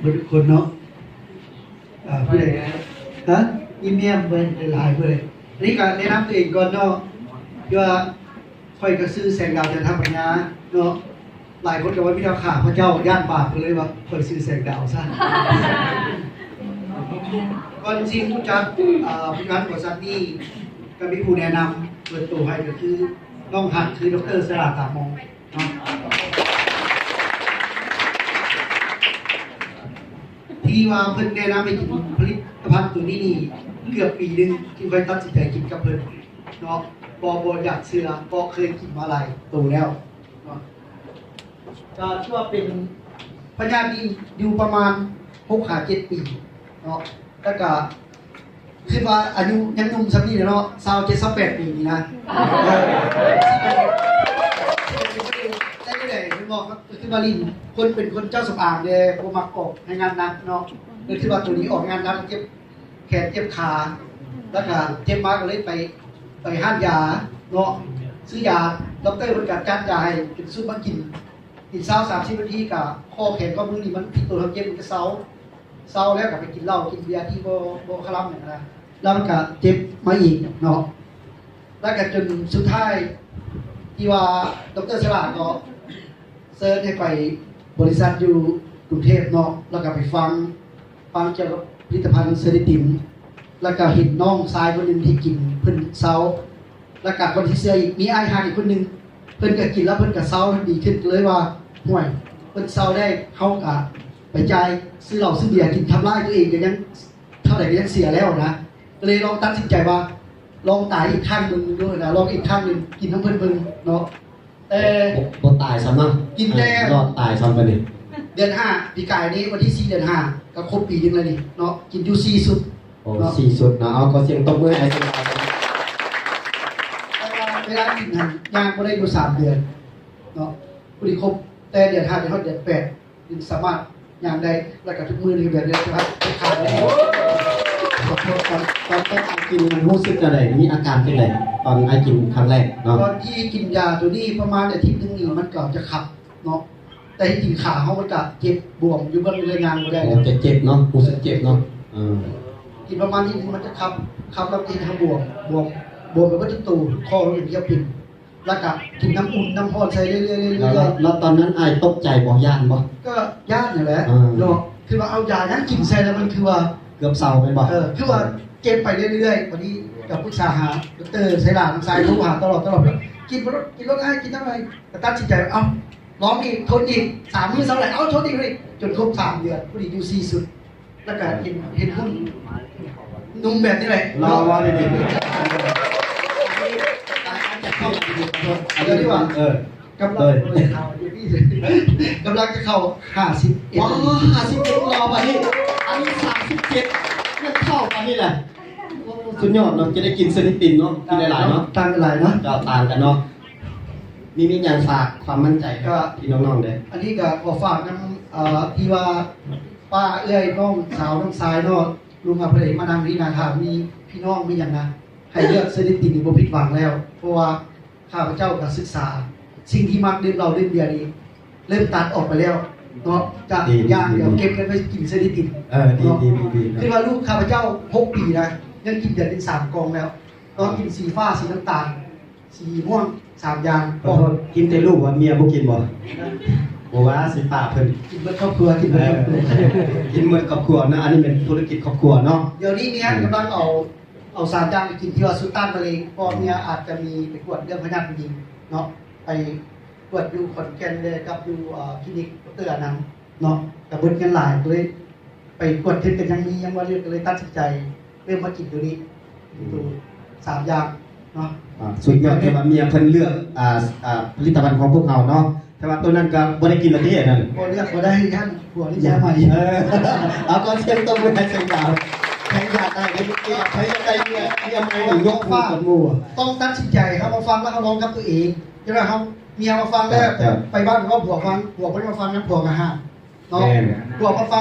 ທຸກຄົນເນາະ. ອ່າ ຜູ້ໃດ ຮະ? ຍິ້ມແຍ້ມເບິ່ງຫຼາຍໆ ຜູ້ໃດ. ອັນນີ້ກໍແນະນຳຕົວເອງກ່ອນເນາະ ທີ່ວ່າຂ້ອຍກໍຊື່ແສງດາວ ຈັນທະປັນຍາເນາະ. ຫຼາຍຄົນກໍວ່າມີແນວຂ້າພະເຈົ້າ ຢ້ານບາບ ກໍເລີຍວ່າຂ້ອຍຊື່ແສງດາວຊະ. ກ່ອນຊິຮູ້ຈັກ ອ່າ ຜະລິດຕະພັນບໍລິສັດນີ້ ກໍມີຜູ້ແນະນຳເປີດໂຕໃຫ້ ກໍຄືນ້ອງຮັກ ຄື ດຣ ສະຫຼາດ ຕາມອງ ເນາະ ທີ່ວ່າເພິ່ນແນະນຳໃຫ້ກິນຜະລິດຕະພັນໂຕນີ້ນີ້ ເກືອບປີໜຶ່ງ ຈຶ່ງຄ່ອຍຕັດສິນໃຈກິນກັບເພິ່ນເນາະ. ບໍ່ ບໍ່ຢາກເຊື່ອ ເພາະເຄີຍກິນມາຫຼາຍໂຕແລ້ວເນາະ. ກໍຖືວ່າເປັນພະຍາດນີ້ຢູ່ປະມານຫົກຫາເຈັດປີເນາະ ແລ້ວກໍ ຄິດວ່າອາຍຸຍັງໜຸ່ມສ່ຳນີ້ແຫຼະເນາະ ຊາວເຈັດ ຊາວແປດປີນີ້ນະ. ເອີ ໄດ້ ໄດ້ ເຫັນບໍ່ ກໍຄືວ່າຫຼິ້ນ ຄົນເປັນຄົນເຈົ້າສຳອາງແດ່ ບໍ່ມັກອອກໃຫ້ງານໜັກເນາະ. ກໍຄືວ່າໂຕນີ້ອອກງານໜັກ ເຈັບແຂນເຈັບຂາ ແລ້ວກໍເຈັບມາກໍເລີຍໄປ ໄປຮ້ານຢາເນາະ ຊື້ຢາ ດັອກເຕີເພິ່ນກໍຈັດຢາໃຫ້ເປັນຊຸດມາກິນ ກິນເຊົ້າສາມສິບນາທີ ກໍຂໍ້ແຂນຂໍ້ມືນີ້ມັນຜິດຕົວ ເຮົາເຈັບມັນກໍເຊົາ ເຊົາແລ້ວກໍໄປກິນເຫຼົ້າກິນເບຍທີ່ບໍ່ ບໍ່ຄະລຳຫຍັງນະ ແລ້ວມັນກໍເຈັບມາອີກເນາະ. ແລ້ວກໍຈົນສຸດທ້າຍທີ່ວ່າ ດຣ ສະຫຼາດກໍເຊີນໃຫ້ໄປບໍລິສັດຢູ່ກຸງເທບເນາະ ແລ້ວກໍໄປຟັງ ຟັງກ່ຽວກັບຜະລິດຕະພັນເຊີລິຕິນ ແລ້ວກໍເຫັນນ້ອງຊາຍຄົນໜຶ່ງທີ່ກິນເພິ່ນເຊົາ ແລ້ວກໍຄົນທີ່ເຊື່ອອີກ ມີອ້າຍຮັກອີກຄົນໜຶ່ງ ເພິ່ນກໍກິນແລ້ວເພິ່ນກໍເຊົາດີຂຶ້ນ ກໍເລີຍວ່າ ຫ້ວຍ ເພິ່ນເຊົາໄດ້ ເຮົາກໍໄປຈ່າຍຊື້ເຫຼົ້າຊື້ເບຍກິນ ທຳລາຍຕົວເອງກໍຍັງ ເທົ່າໃດກໍຍັງເສຍແລ້ວນະ. ກໍເລີຍລອງຕັດສິນໃຈວ່າ ລອງຕາຍອີກຄັ້ງໜຶ່ງດູນະ ລອງອີກຄັ້ງໜຶ່ງ ກິນນຳເພິ່ນເບິ່ງເນາະ. ແຕ່ ບໍ່ ບໍ່ຕາຍຊ້ຳເນາະ ກິນແຕ່ ເອີ ລອດຕາຍຊ້ຳບັດນີ້. ເດືອນຫ້າ ປີກາຍນີ້ ວັນທີສີ່ ເດືອນຫ້າ ກໍຄົບປີໜຶ່ງແລ້ວນີ້ເນາະ ກິນຢູ່ສີ່ຊຸດ ໂອ້ ເນາະ ສີ່ຊຸດເນາະ. ເອົາ ຂໍສຽງຕົບມືໃຫ້ອ້າຍເຊີນດາວ ແຕ່ວ່າເວລາກິນຫັ້ນ ຍ່າງບໍ່ໄດ້ຢູ່ສາມເດືອນເນາະ ພໍດີຄົບແຕ່ເດືອນຫ້າ ໄປຮອດເດືອນແປດ ຈຶ່ງສາມາດຍ່າງໄດ້ ແລ້ວກໍທຸກມື້ນີ້ແບບນີ້ ແຕ່ວ່າຂາດໄດ້. ຕອນ ຕອນ ຕອນໄປກິນມັນຮູ້ສຶກຈັ່ງໃດ? ມີອາການຈັ່ງໃດ ຕອນໄອ້ກິນຄັ້ງແລກເນາະ? ຕອນທີ່ກິນຢາໂຕນີ້ປະມານອາທິດໜຶ່ງນີ້ ມັນກໍຈະຂັບເນາະ ແຕ່ທີ່ຈິງຂາເຮົາມັນກະເຈັບບວມຢູ່ເບິ່ງເລີຍ ຍ່າງບໍ່ໄດ້. ໂອ້ ເຈັບເນາະ ຮູ້ສຶກເຈັບເນາະ. ເອີ ກິນປະມານນີ້ມັນຈະຂັບ ຂັບແລ້ວເຮັດໃຫ້ເຮົາບວມ ບວມ ບວມໄປເບິດທຸກໂຕ ຂໍ້ເຮົາເປັນ ແລ້ວກະກິນນ້ຳອຸ່ນນ້ຳຮ້ອນໃສ່ເລື້ອຍໆ ແລ້ວ ແລ້ວຕອນນັ້ນອ້າຍຕົກໃຈບໍ່ ຢ້ານບໍ່? ກໍຢ້ານຫັ້ນແຫຼະ ເອີ ເນາະ ຄືວ່າເອົາຢາຫຍັງກິນໃສ່ແລ້ວ ມັນຄືວ່າເກືອບເຊົາແມ່ນບໍ່? ເອີ ຄືວ່າເຈັບໄປເລື້ອຍໆ ບາດນີ້ກໍປຶກສາຫາ ດຣ ໄຊລາ ນ້ອງຊາຍ ໂທຫາຕະຫຼອດ ຕະຫຼອດ ກິນໂລດ ກິນໂລດອ້າຍ ກິນນຳໄປ ກໍຕັດສິນໃຈ ເອົາ ລອງອີກ ທົນອີກ ສາມມື້ເຊົາແລ້ວ ເອົາ ທົນອີກ ຈົນຄົບສາມເດືອນ ພໍດີຢູ່ສີ່ຊຸດ ແລ້ວກໍເຫັນ ເຫັນຫຸ່ນໜຸ່ມແບບນີ້ແຫຼະ ລອງເວົ້າດີໆ ເອີ ກຳລັງ ເອີ ກຳລັງຈະເຂົ້າຫ້າສິບເອັດ ວ້າວ ຫ້າສິບເອັດ ລອປານນີ້ ອາຍຸສາມສິບເຈັດ ຍັງເຂົ້າປານນີ້ແຫຼະ. ໂອ້ ສຸດຍອດເນາະ ຈະໄດ້ກິນເຊີລິຕິນເນາະ ກິນຫຼາຍໆເນາະ ຕ່າງກັນຫຼາຍເນາະ ກໍຕ່າງກັນເນາະ. ມີ ມີຫຍັງຝາກຄວາມໝັ້ນໃຈໃຫ້ກັບ ກໍ ພີ່ນ້ອງໆເດ້? ອັນນີ້ກໍຂໍຝາກນຳ ເອີ ທີ່ວ່າປ້າເອື້ອຍນ້ອງສາວນ້ອງຊາຍເນາະ ລຸງອາເພຍມານັ່ງນີ້ນະ ຖ້າມີພີ່ນ້ອງມີຫຍັງນະ ໃຫ້ເລືອກເຊີລິຕິນນີ້ບໍ່ຜິດຫວັງແລ້ວ ເພາະວ່າຂ້າພະເຈົ້າກໍສຶກສາ ສິ່ງທີ່ມັກດື່ມເຫຼົ້າດື່ມເບຍນີ້ ເລີ່ມຕັດອອກໄປແລ້ວເນາະ ຈະຢ່າງດຽວເກັບເງິນໄວ້ກິນເຊີລິຕິນ. ເອີ ດີໆ ຄືວ່າລູກຂ້າພະເຈົ້າຫົກປີນະ ຍັງກິນເບຍເປັນສາມກ່ອງແລ້ວເນາະ ກິນສີຟ້າ ສີນ້ຳຕານ ສີມ່ວງ ສາມຢ່າງ. ຂໍໂທດ ກິນແຕ່ລູກວ່າ ເມຍບໍ່ກິນບໍ່? ບໍ່ວ່າຊິປາເພິ່ນ ກິນເບິດຄອບຄົວ ກິນເບິດຄອບຄົວ ກິນເບິດຄອບຄົວນະ. ອັນນີ້ແມ່ນທຸລະກິດຄອບຄົວເນາະ. ດຽວນີ້ເມຍກຳລັງເອົາ ເອົາສາມຢ່າງໄປກິນ ທີ່ວ່າຊຸດຕ້ານມະເລັງ ເພາະວ່າເມຍອາດຈະມີໄປກວດເລື່ອງພະຍາດຜູ້ຍິງເນາະ ໄປກວດຢູ່ຂອນແກ່ນແດ່ ກັບຢູ່ ເອີ ຄລີນິກດຣ ອານັນເນາະ ກໍເບິດເງິນຫຼາຍ ກໍເລີຍໄປກວດເຮັດ ກໍຍັງມີ ຍັງບໍ່ເລີກ ກໍເລີຍຕັດສິນໃຈເລີ່ມມາກິນໂຕນີ້ ໂຕສາມຢ່າງເນາະ. ອ່າ ສຸດຍອດ ທີ່ວ່າເມຍເພິ່ນເລືອກ ອ່າ ອ່າ ຜະລິດຕະພັນຂອງພວກເຮົາເນາະ. ແຕ່ວ່າໂຕນັ້ນກໍບໍ່ໄດ້ກິນລະຕິ ອັນນັ້ນ ບໍ່ເລືອກບໍ່ໄດ້ ຢ້ານຜົວນີ້ແຈໃໝ່. ເອີ ເອົາ ຂໍສຽງຕົບມືໃຫ້ເຊີນດາວ ໃຜຢາກໄດ້ ໃຜຢາກໄດ້ເມຍ ເມຍໃໝ່ນີ້ ຍົກມືຂຶ້ນໝູ່. ຕ້ອງຕັດສິນໃຈ ເຮົາມາຟັງແລ້ວເຮົາລອງກັບຕົວເອງ ຈະໄດ້ເຮົາ ເມຍມາຟັງແລ້ວ ໄປບ້ານເວົ້າຜົວຟັງ ຜົວບໍ່ໄດ້ມາຟັງນຳ ຜົວກໍຫ້າມເນາະ ຜົວມາຟັງ